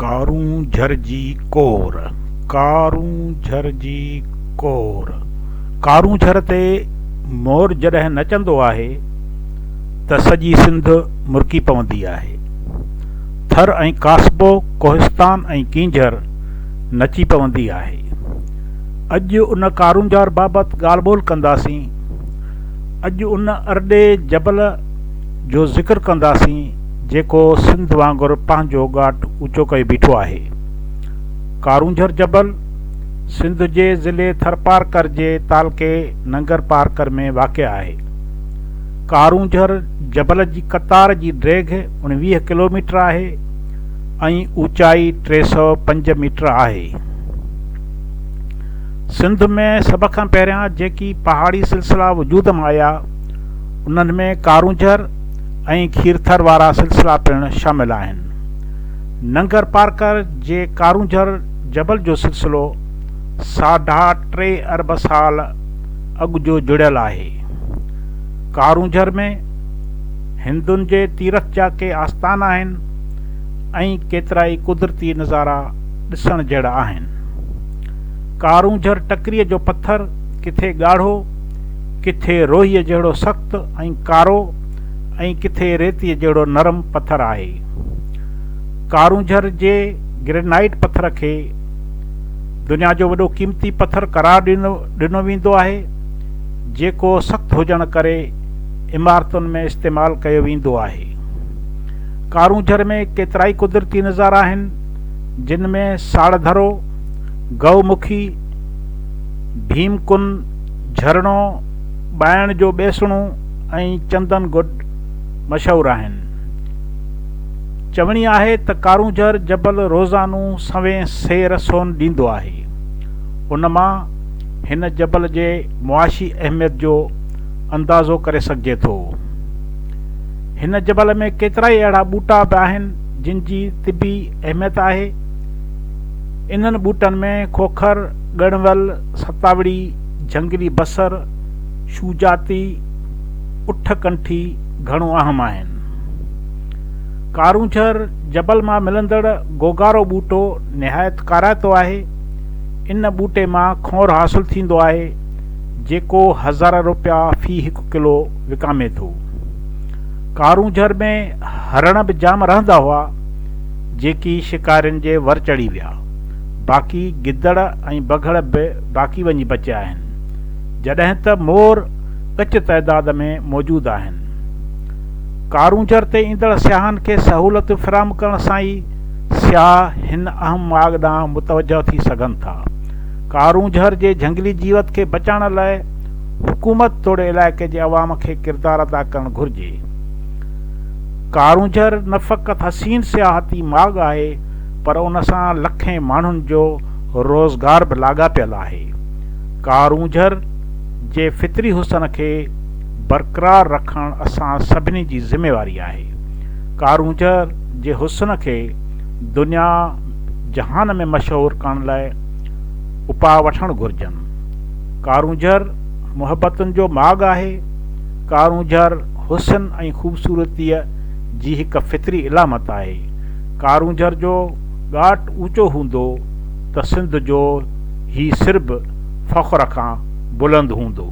ڪارونجهر جي ڪور، ڪارونجهر جي ڪور، ڪارونجهر تي مور جڏهن نچندو آهي ته سڄي سنڌ مرڪي پوندي آهي. ٿر ۽ ڪاسبو، ڪوهستان ۽ ڪينجهر نچي پوندي آهي. اڄ ان ڪارونجهر بابت ڳالهه ٻولهه ڪنداسين. اڄ ان ارڏي جبل جو ذڪر ڪنداسين جيڪو سنڌ وانگر پنهنجو ڳاٽ اوچو ڪيو بيٺو آهي. ڪارونجهر جبل سنڌ جي ضلعي ٿرپارڪر جي تعلقي ننگرپارڪر ۾ واقع آهي. ڪارونجهر جبل جي قطار جي ڊيگهه 19 ڪلوميٽر آهي ۽ اوچائي 305 ميٽر آهي. سنڌ ۾ سڀ کان پهريان جيڪي پهاڙي سلسلا وجود ۾ آيا، انهن ۾ ڪارونجهر ۽ کيرٿر وارا سلسلا پڻ شامل آهن. ننگر پارڪر جي ڪارونجهر جبل جو سلسلو ساڍا ٽي ارب سال اڳ جو جڙيل آهي. ڪارونجهر ۾ هندن جي تيرٿ جا ڪي آستان آهن ۽ ڪيترائي قدرتي نظارا ڏسڻ جهڙا آهن. ڪارونجهر ٽڪريء جو پٿر ڪٿي ڳاڙهو، ڪٿي روهيء جهڙو سخت ۽ ڪارو ۽ ڪٿي ريتيء جهڙو نرم پٿر آهي. ڪارونجهر جي گرينائيٽ پٿر کي دنيا جو وڏو قيمتي پٿر قرار ڏنو ويندو آهي، جيڪو سخت هجڻ ڪري عمارتن ۾ استعمال ڪيو ويندو آهي. ڪارونجهر ۾ ڪيترائي قدرتي نظارا آهن، جن ۾ ساڙڌرو، گئو مکي، ڀيم ڪن، جهرڻو، ٻائڻ جو ٻيسڻو ۽ چندن گڊ مشهور آهن. چوڻي آهي ته ڪارونجهر جبل روزانو سوين سير سون ڏيندو آهي. ان مان هن جبل جي معاشي اهميت جو اندازو ڪري سگهجي ٿو. هن جبل ۾ ڪيترائي اهڙا ٻوٽا به آهن جن جي طبي اهميت آهي. انهن ٻوٽن ۾ کوکر، ڳڻول، ستاوڙي، جهنگلي بصر، شوجاتي، اٺ ڪنٺي گهڻو اهم آهن. ڪارونجهر جبل مان ملندڙ گوگارو ٻوٽو نهايت ڪارائتو آهي. ان ٻوٽي مان کونر حاصل ٿيندو آهي، جيڪو هزارين روپيا في هڪ ڪلو وڪامي ٿو. ڪارونجهر ۾ هرڻ به جام رهندا هئا، جيڪي شڪارين جي ور چڙهي ويا. باقي گدڙ ۽ بگهڙ به باقي وڃي بچيا آهن، جڏهن ته مور ڳچ تعداد ۾ موجود آهن. ڪارونجهر تي ايندڙ سياحن کي سهولتون فراهم ڪرڻ سان ئي سياح هن اهم ماڳ ڏانهن متوجهه ٿي سگهن ٿا. ڪارونجهر جي جهنگلي جيوت کي بچائڻ لاء حڪومت توڙي علائقي جي عوام کي ڪردار ادا ڪرڻ گهرجي. ڪارونجهر نه فقط حسين سياحتي ماڳ آهي پر ان سان لکين ماڻهن جو روزگار به لاڳاپيل آهي. ڪارونجهر جي فطري حسن کي برقرار رکڻ اسان سڀني جي ذميواري آهي. ڪارونجهر جي حسن کي دنيا جهان ۾ مشهور ڪرڻ لاء اپاء وٺڻ گهرجن. ڪارونجهر محبتن جو ماڳ آهي. ڪارونجهر حسن ۽ خوبصورتيء جي هڪ فطري علامت آهي. ڪارونجهر جو ڳاٽ اوچو هوندو ته سنڌ جو هي سر به فخر کان بلند هوندو.